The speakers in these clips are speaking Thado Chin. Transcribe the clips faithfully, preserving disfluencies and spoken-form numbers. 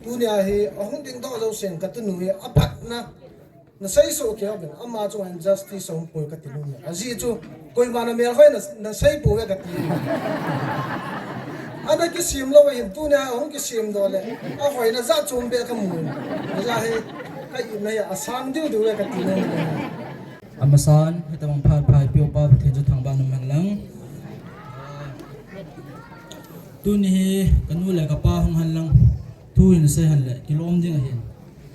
Tunia hi ahung dingdoh jousen katunu hi aphatna nasei soh kei uvin, ama chunga injustice ahung poi kati nom e. Ajeh chu koima namel hoi na, nasei pouve kati. Ana kisem lou ahin, tunia ahung kisemdoh le ahoina jat chom beh kamu. Ajeh hi ka itna hi asang diu diu ve kati nom e. Amasan, hitabang phat pha eipeupa Pathen chu thangvah in umhen lang. Tuni hi kanu le kapa hung hen lang, thu hin sei hen le kilom ding ahin.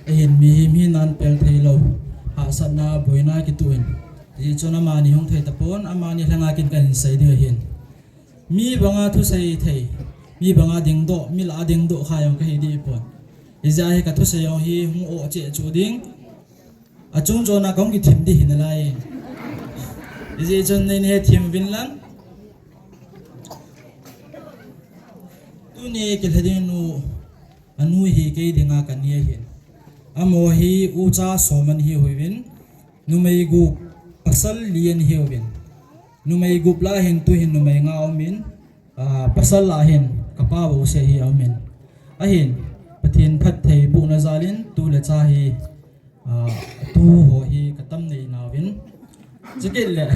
Ahin mihem hinan pel theilou, hahsatna boina kituh in. Hijeh chun amani hung thei tapon, amani lhanga kin kahin sei ding ahin. Mi banga thusei thei, mi banga dingdoh, mi lah a dingdoh kha jong kahi deh pon. Hijeh a hi kathusei jong hi hung oh cheh chuh ding. Achung chon a kahung kithim ding hi nalai. Hijeh chun neina hethem uvin lang. Tuni kilha ding nu, anu hi kei dinga kani ahin. Amaho hi ucha som ana hiuvin, numei gup, pasal li ana hiuvin. Numei gup lah a hin tuhin numei nga aumin, ah, pasal lah a hin kapa bouseh hi aumin. Ahin, Pathen phattheibohna jal in tu le cha hi, ah, tuho hi katam nei nauvin. Chukit le,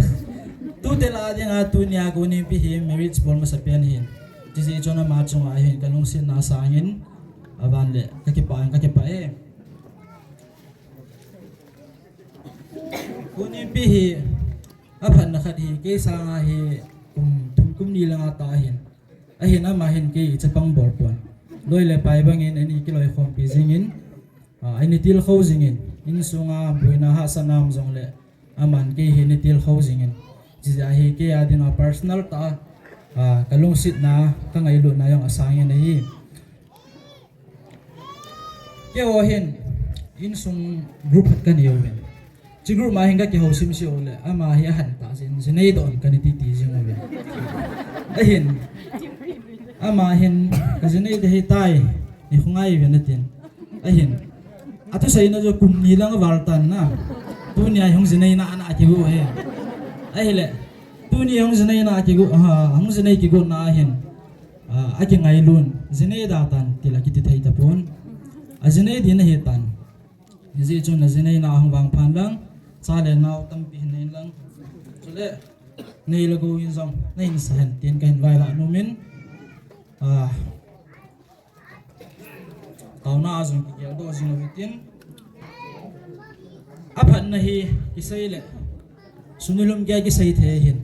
tute lah a dinga tunia Goneipi hi marriage bol masapen ahin. Hijeh chun ama chunga hin kalungsetna asang in, aban le kakipah in kakipah e. Goneipi hi aphatna khat hi kei sanga hi kum thum kum ni langa tah ahin. Ahin ama hin kei chapang bol pon. Loi le pai bangin ani kiloikhompi jingin, ah, ani tilkhou jingin, insunga boina hahsatna um jongle aman kei hi ani tilkhou jingin. Hijeh a hi kei a dinga personal tah a, ah, kalungsetna, kangailutna jong asang in ahi. Keiho hin insung group khat kanei uvin. Hiche group ma hin kakihou simsim ule, ama hi ahan tah jeh in jinei doh in kani titi jing uvin. Ahin, ama hin kajinei ding ahitai, neikhongai uvin atin. Ahin, athuseina chu kum ni lang aval tan na. Tunia hung jineina ana kigo e. Ahile, tuni hung jineina kigo, ha, hung jinei kigotna ahin, ah, akingailun, jinei da tan tila kiti thei tapon. Ajinei ding ahitan. Hijeh chun ajineina ahung vangphat lang, cha le nao tampi hin nei lang. Chule, nei le gou in jong, neihin sa hen tin kahin vailah nomin. Ah, taona a jong kigeldoh jing uhitin. Aphatna hi kisei le, sunu lum gei kisei thei ahin.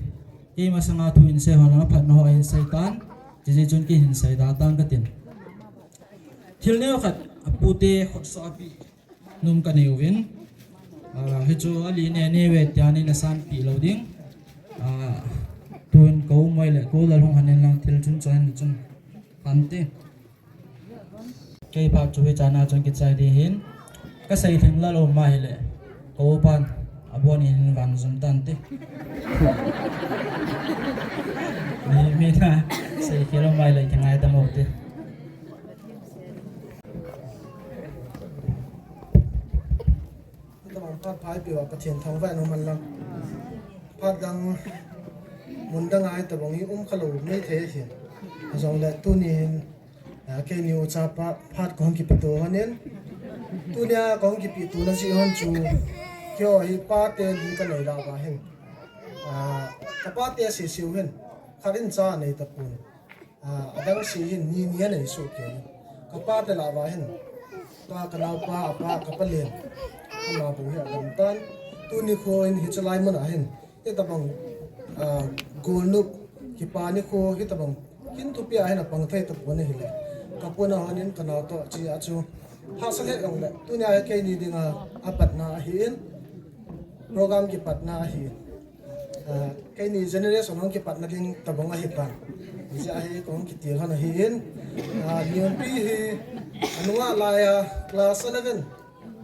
Kei masanga thu hin sei hon lang aphatna ho ahin sei tan. Hijeh chun kei hin sei da tang katin. Thil neo khat, apute khutsoh a apeh nom kanei uvin. Ah, hichu ali ne ne uve tia neina sanpeh lou ding. Ah, tun kou moi le kou lal hung hen in lang thil chun chon chun. Kante. Kei phat chu hichan a chun kichai ding ahin. Kasei lhing lal um ahile, kou pan abon in hin vang jum tante. Mi, mi na sei khel um ahile kingaidam ute. Hitabang phat pha eipeuva Pathen thangvah in umhen lang. Phat dang, mun dang a hitabang hi um khalou maithei ahin. Ajongle tuni hin, ah, keini ucha pa phat kahung kipeto hon in. Tunia kahung kipeto na jeh hon chu, keiho hi pate li kanei lah uva hin. Ah, kapate sese u hin, khat in cha anei tapon. Ah, adang se hin ni ni anei soh kei. Kapate lah uva hin, tua kanaopa, apa, kapa len, ama bou hi agam tan. Tuni kho in hiche lai mun a hin, hitabang, ah, golnop, kipa nikho, hitabang kin thupi a hin apang thei tapon ahile, kapona hon in kanao toh che a chu hahsa lheh jongle, tunia hi keini dinga apatna ahin, program kipatna ahin. Ah, keini generation hung kipatna ding tabang ahitan. Hijeh a hi kahung kitil hon ahin. Ah, Neonpi hi anunga laiya class eleven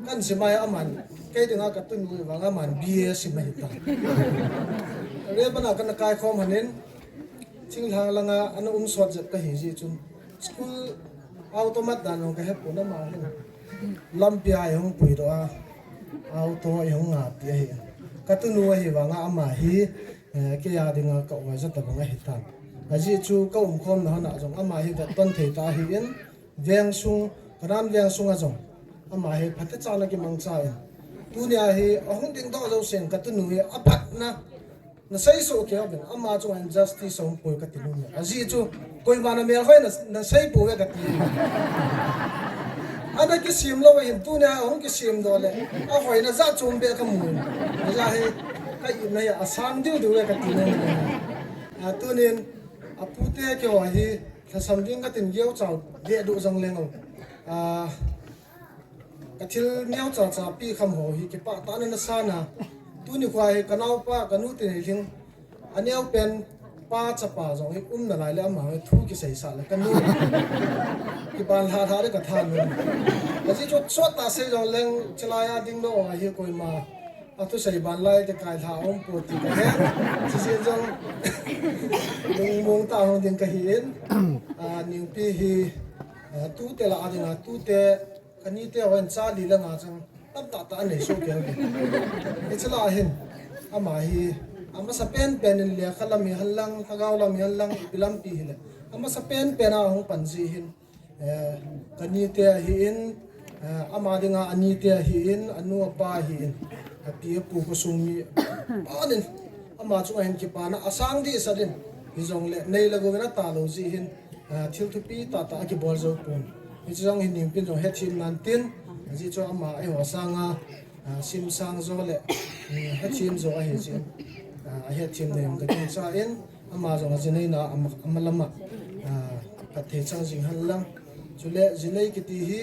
kahin sim a aman, kei dinga katunu vanga aman B A asim ahitan. Reban a kana kaikhom hon in, thinglhang langa ana um sot jep kahi jeh chun, school automat dan jong kahepon, ama hin lampia eihung puidoh a, auto eihung ngah ti ahi. Katunu ahivanga ama hi, eh, kei a dinga ka-oja tabang ahitan. Ajeh chu kaumkhomna hon a jong ama hi vetton thei tah ahin, veng sung Kanaan veng sunga jong ama hi phatechan akimangcha in, tunia hi ahung dingdoh jousen katunu hi aphatna nasei soh kei uvin, ama chunga injustice ahung poi kati nom e. Ajeh chu koiman amelhoi na, nasei pouve kati. Ana kisem lou ahin, tunia ahung kisemdoh le ahoina jat chom beh kamu in, ajeh hi ka itna hi asang diu diu e kati nom e. A, tunin apute keiho hi lhasam ding katin geuchau dehduh jongleng o, a, kathil neocha cha pi kham ho hi kipah tah in ana san a, tuni khoa hi kanaopa kanu Tinelhing, aneopen pa chapa jong hi um nalai le ama hi thu kiseisah le kanu kibanlhah lhah ding kathanom. Ajeh chu chot tah sei jongleng chulai a dingdoh ho hi koima athusei ban lai kikailhah aumpoi ti kahe. Chujeh jong lungmong tah hung ding kahin, a, Ningpi hi, a, tute lah a dinga, tute kanite hon cha li le nga chang tamtah tah anei soh kei uvin. Hiche lah a hin ama hi amasa penpen in lekha lam hihen lang, lhagao lam hihen lang, ipi lampi hile amasa penpen a ahung pan jeh hin, eh, kanite ahin, eh, ama dinga anite ahin, anu apa ahin, api apu khosung mi ahin, ama chunga hin kipana asang dehset in, hijongle nei le gou in atah lou jeh hin, eh, thil thupi tahtah akibol jou pon. Hiche jong hi Ningpin jong hethem nan tin, ajeh chu ama eiho sanga, a, simsang jo le, um, hethem jo ahi jeh in, a, ahethem nei jong kagingchan, ama jong ajineina ama, ama lama, a, phatthei chang jing hen lang. Chule jinei kiti hi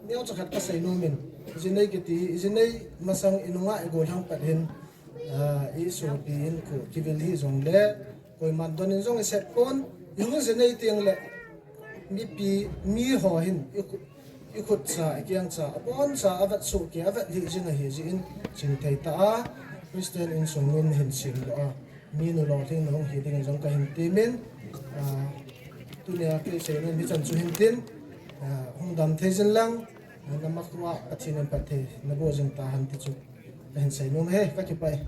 neocha khat kasei nom in, jinei kiti hi, jinei masang inunga igollhang pat hin, a, isopi in khu kivil hijongle, koiman don in jong isep pon, ihung jinei teng le mipi, miho hin ikhu-, ikhutcha, ikengcha, aboncha avet soh kei, avet lhih jing ahi jeh in, chingthei tah a Christian insung nun hin semdoh a, minu lolhing na hung hi dingin jong kahin temin, a, tunia kasei nom hichan chu hin tin, a, hung dam thei jin lang, a, nama khoa Pathen in phatthei naboh jing tahen ti chu kahin sei nom e, kakipah e.